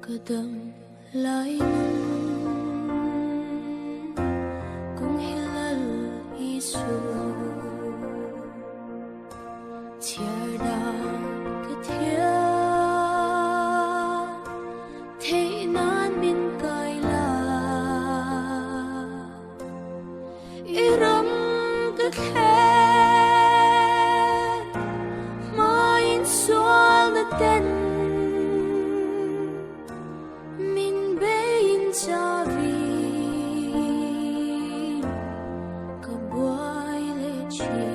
Ka dam lai nun kawng hi Lal Isu chhiar dan ka thiam theih nan min kai la i ram ka thlen hmain sualna ten min bein chavin ka buai leh thin.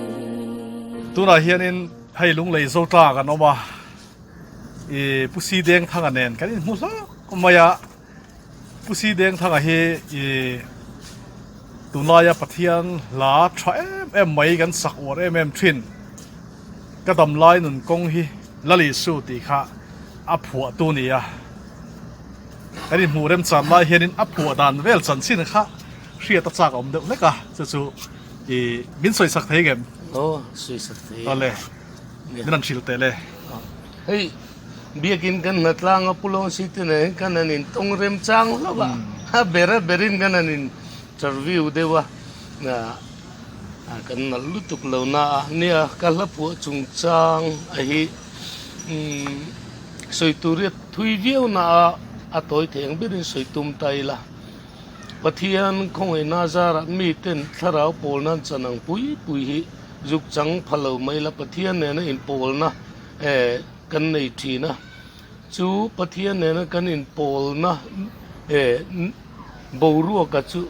Tunah hianin hei Lunglei Zotla kan awm a, i Pu Si Deng Thanga nen kan inhmu hlawk mai a. Pu Si Deng Thanga hi i tunlaia Pathian hla tha em em mai kan sak uar em em thin. Ka damlai nun kawng hi Lalisu tih kha a phuah tu ni a. Kan inhmuh remchan lai hianin a phuah dan vel chanchin kha hriat a chak a awm deuh hlek a, chu chu i min sawisak thei ngem? Aw, sawisak thei. Awle, min han hrilh teh le. Hei, biakin kan hna tlang a Pulawng City nen hian kan han intawng remchang hlauh a, a ber a berin kan han interview deuh a. Kan nalh lutuk lo na a, nia ka hla phuah chungchang a hi sawi tur hi a thui viau na a, a tawi thei ang berin sawi tum ta ila. Pathian khawngaihna zarah miten thlarau pawl nan chan ang pui pui hi zuk chang pha lo mai ila Pathian nena inpawlna kan nei thin a, chu Pathian nena kan inpawlna Boruaka chu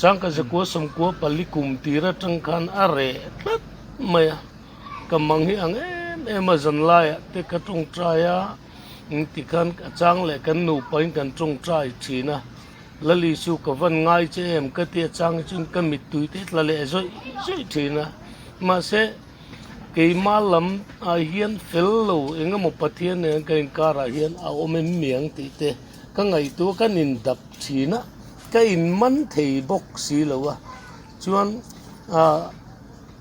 Sangkazakua sawmkua pali kum tir atang khan a reh tlat mai a, ka mang hi ang em em a zanlaiah te ka tawngtai a, tikhan a chang leh kan nupain kan tawngtai thin a, Lali chu ka van ngai che em ka ti a chang hi chuan ka mittui te tla leh zawih zawih thin a, mahse keimah lam ah hian fel lo eng emaw Pathian nen ka inkarah hian a awm em miang tih te. Ka ngaihtuah kan indap thin a, ka inman thei bawk si lo a, chuan ah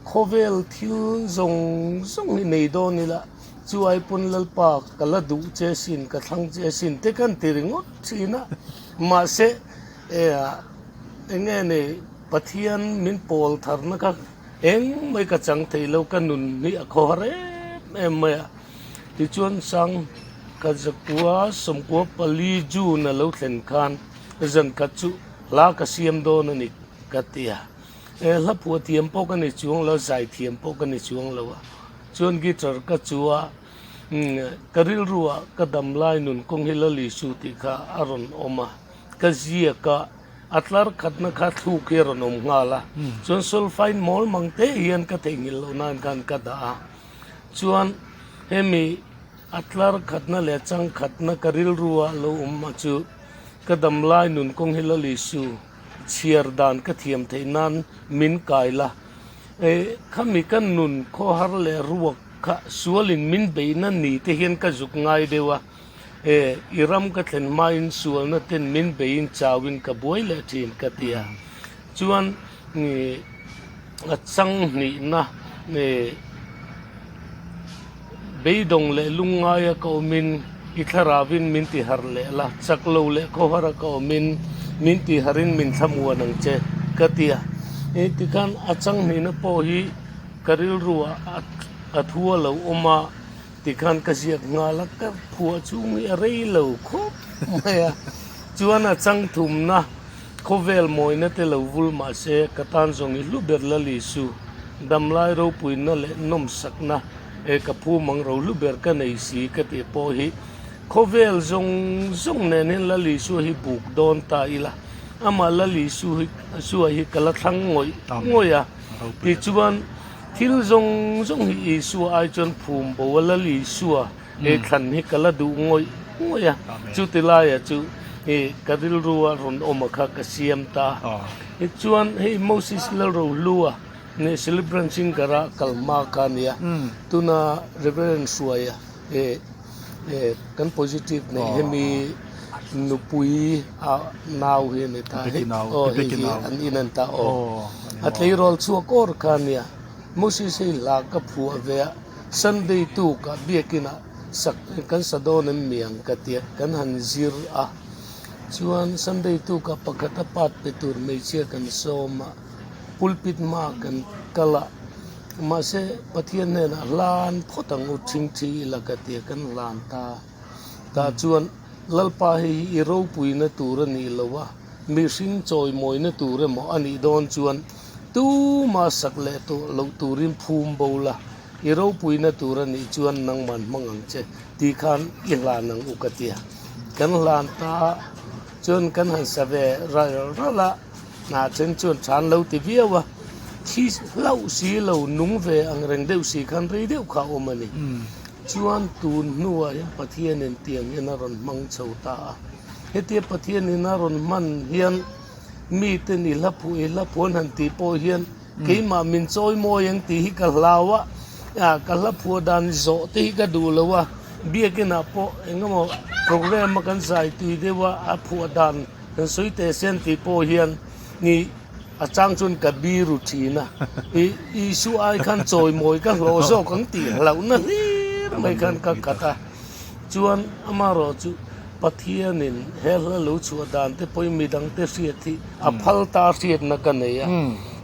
khawvel thil zawng zawng hi nei dawn ila chu ai pawn Lalpa ka la duh che sin, ka thlang che sin te kan ti ringawt thin a, mahse eh eng nge ni Pathian min pawl tharna kha eng mai ka chang thei lo, ka nun hi a khawhar em em mai a. Tichuan sang ka zakua sawmkua pali June a lo thlen khan zan khat chu hla ka siam dawn a ni ka ti a. E hla phuah thiam pawh ka ni chuang lo, zai thiam pawh ka ni chuang lo a. Chuan guitar ka chu a, ka rilruah ka dam lai nun kawng hi Lalisu tih kha a rawn awm a. Ka ziak a, a tlar khatna kha thluk hi a rawn awm nghal a. Chuan solfain mawl mang te hian ka theihnghilh loh nan khan ka dah a. Chuan hemi a tlar khatna leh chang khatna ka rilru ah lo awm a chu ka damlai nun kawng hi Lalisu chhiar dan ka thiam theih nan min kai la. E khami ka nun khawhar leh ruak kha sualin min beihna ni te hian ka zuk ngai deuh a. E i ram ka thlen hmain sualna ten min beiin chauin ka buai leh thin ka ti a. Chuan a chang hnihna beidawng leh lungngaia ka awmin i thlarauin min ti harh leh la, chak lo leh khawhara ka awmin min ti harhin min thlamuan ang che ka ti a. Tikhan a chang hnihna pawh hi ka rilruah a thu a lo awm a, tikhan ka ziak nghal a, ka phuah chhung hi a rei lo khawp mai a. Chuan a chang thumna. Khawvel mawina te lo vul mah se, ka tan zawng i hlu ber Lalisu, damlai ropuina leh nawmsakna e ka phu mang ro hlu ber ka nei si ka tih pawh hi khawvel zawng zawng nen hian Lalisu hi buk dawn ta ila, amah Lalisu hi Sua hi ka la thlang ngawih ngawih a, tichuan thil zawng zawng hi Isua ai chuan phum bo a Lalisua He thlan hi ka la duh ngawih ngawih a, chuti laia chu i ka rilru a rawn awm a kha ka siam ta a. Tichuan hei Moses Lalrohlua nge Celebrant Singer a kal hma kha a nia, tuna Reverend Hruaia e kan positive neih hemi nupui a nau hi a ni ta, aw hei hi an in an ta aw, a tleirawl chhuak awr kha a nia, Moses hei hla ka phuah ve a. Sunday tukah biakinah sak kan sa dawn em mi ang ka tia kan han zir a. Chuan Sunday tukah pakhata part pe tur hmeichhia kan sawm a, pulpit hmaah kan kal a, mahse Pathian hnenah hlan phawt ang u thingthi ila ka tia kan hlan ta. Tah chuan Lalpa hei hi i ropuina tur a nih lo a, mihring chawimawina tur emaw a nih dawn chuan tumah sak leh tawh loh turin phum bo la, I ropuina tur a nih chuan nangman hmang ang che tih khan i hlan ang u ka tia. Kan hlan ta chuan kan han sa ve ral ral a, hna then chuan than lo ti viau a, thi hlauh si lo nung ve ang reng deuh si khan rei deuh kha a awm a ni. Chuan tun hnuah hian Pathianin tiang hian a rawn hmang chho ta a, hetia Pathianin a rawn hman hian miten i hla phuh i hla phuan han tih pawh hian Keimah min chawi mawi ang tih hi ka hlau a, ka hla phuah dan zawh te hi ka duh lo a, biakinah pawh eng emaw program a kan zai tui deuh a, a phuah dan kan sawi teh se an tih pawh hian ni a chang chuan ka biru thin a, i Isua ai khan chawi mawi ka hlawh zawk ang tih hlauhna hlir mai khan ka khat a, chuan amaherawh chu Pathianin he hla lo chhuah dan te pawhin midangte hriat hi a phal ta hriatna ka nei a.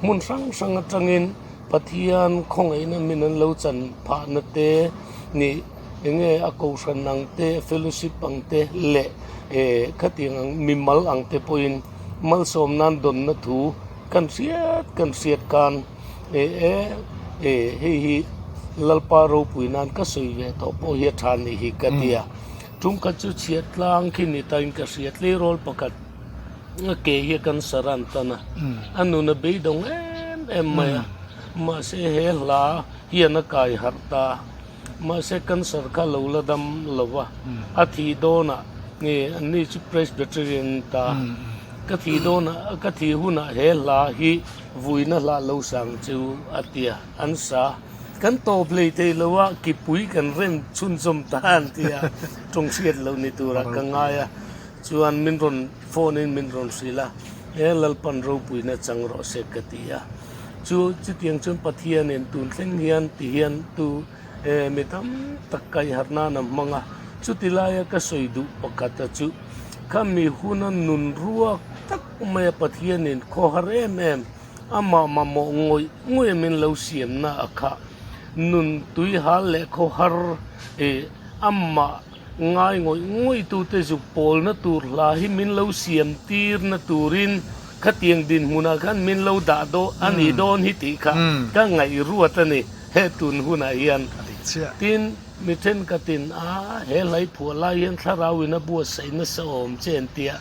Hmun hrang hrang atangin Pathian khawngaihna min an lo chan phahna te ni enge a kohhran ang te, fellowship ang te leh khatiang ang mimal ang te pawhin malsawm nan dawnna thu kan hriat kan hriat khan hei hi Lalpa ropui nan ka sawi ve tawh pawh hi a tha nih hi ka ti a. Tumkhat chu chhiat tlang khi ni tain ka hria tleirawl pakhat a ke hi a cancer a an tan a, a nun a beidawng em em mai a, mahse he hla hian a kai harh ta a, mahse cancer kha lo la dam lo va, a thih dawnah nge anni chu Presbyterian an ta a, ka thih dawnah ka thih hunah he hla hi vuina hla lo sang chu a ti a, an sa. Kan tawp hlei thei lo a, kipui kan rem chhunzawm ta an ti a, tawng hriat loh ni turah ka ngai a, chuan min rawn phone in min rawn hrilh a, he Lalpan ropuina chang rawh se ka ti a, chu chutiang chuan Pathianin tun thleng hian ti hian tu mi tam tak kaihharh nan a hmang a, chuti laia ka sawi duh pakhata chu khami huna nun ruak tak maia Pathianin khawhar em em Amah mamawh ngawih ngawih a min lo siamna a khah. Nun tui hal leh khaw har e amah ngai ngawih ngawih tute zuk pawlna tur hla hi min lo siam tirna turin khatiang dinhmunah khan min lo dah daw a nih dawn hi tih kha ka ngaihruat a ni he tun hunah hian. Tin, mi thenkhatin a he hlai phuah lai hian thlarau in a buatsaih nasa awm che an tia.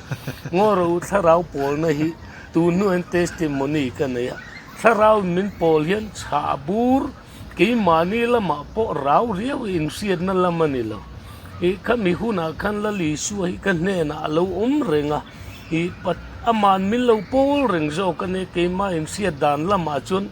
Ngaw rawh u thlarau pawlna hi Tun hnuaiin testimony ka nei a, thlarau min pawl hian chhah bur keimahni lamah pawh rau riau inhriatna lam a ni lo. Ih khami hunah khan Lal Isua hi ka hnenah a lo awm reng a, ih pat ama'n min lo pawl reng zawk a nia keimah inhriat dan lamah chuan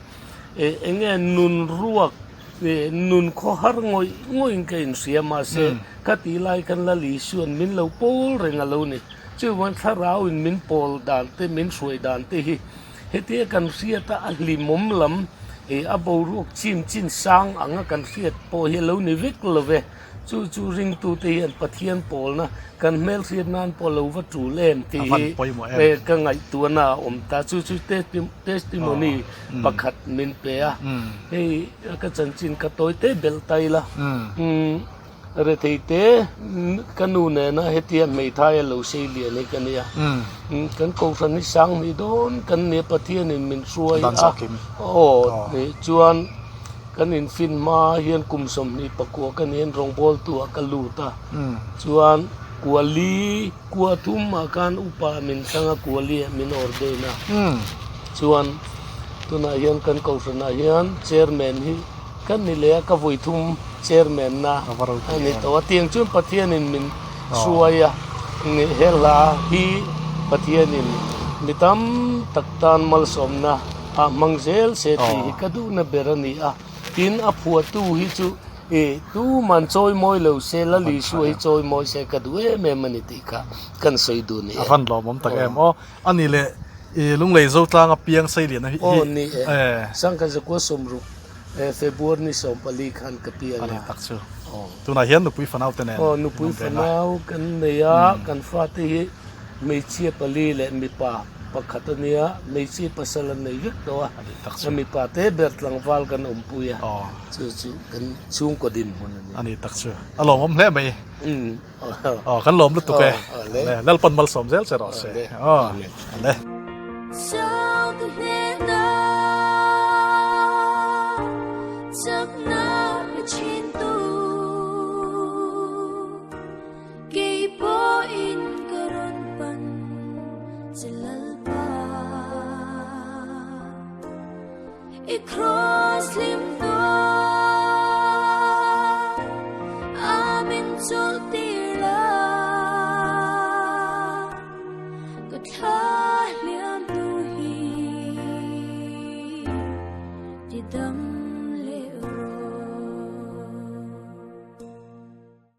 eh enge nun ruak eh nun khawhar ngawih ngawih ka inhria mahse ka tih lai khan Lal Isua'n min lo pawl reng a lo ni. Chuan thlarauin min pawl dan te, min hruai dan te hi hetia kan hriat a, a hlimawm lam ih a boruak chim chin sang anga kan hriat pawh hi a lo ni vek lo ve. Chu chu ringtute hian Pathian pawlna kan hmelhriat nan pawh lo va tul em tih hi ka ngaihtuahna a awm ta. Chu chu testimony pakhat min pe a, hei ka chanchin ka tawi te belh ta ila. Rethei te ka nu nena hetia hmeithai a lo sei lian hi ka nia. Kan kohhran hi sang hnih dawn kan nia Pathianin min hruai a. Aw chuan kan infin hma hian kum 24 ka nia rawngbawltu ah ka lut a. Chuan kuali kua thum ah khan upa min thlang a kuali ah min ordain a. Chuan tunah hian kan kohhran ah hian chairman hi Ka ni leh a, ka vawi thum chairman na a ni tawh a, tiang chuan Pathianin min hruai a, he hla hi Pathianin mi tam tak tan malsawmna ah hmang zel se tih hi ka duhna ber a ni a, tin a phuahtu hi chu ih tuman chawi mawi lo se Lal Isua hi chawi mawi se ka duh em em a ni tih kha kan sawi duh ni e. A van lawmawm tak em aw. A ni leh i Lunglei Zotlanga piang Seiliana hi Aw ni e. Sangkhat zakua sawmruk February ni 14 khan ka piang a. A ni tak chu. Tunah hian nupui fanau te nen. Aw nupui fanau kan nei a, kan fate hi hmeichhia pali leh mipa pakhat a nia, hmeichhia pasal an nei vek tawh a, a mipa te ber tlangval kan awmpui a, chu chu kan chhungkaw dinhmun a ni. A ni tak chu a lawmawm hle mai. Aw kan lawm lutuk e. Lalpan malsawm zel che rawh se. Aw le.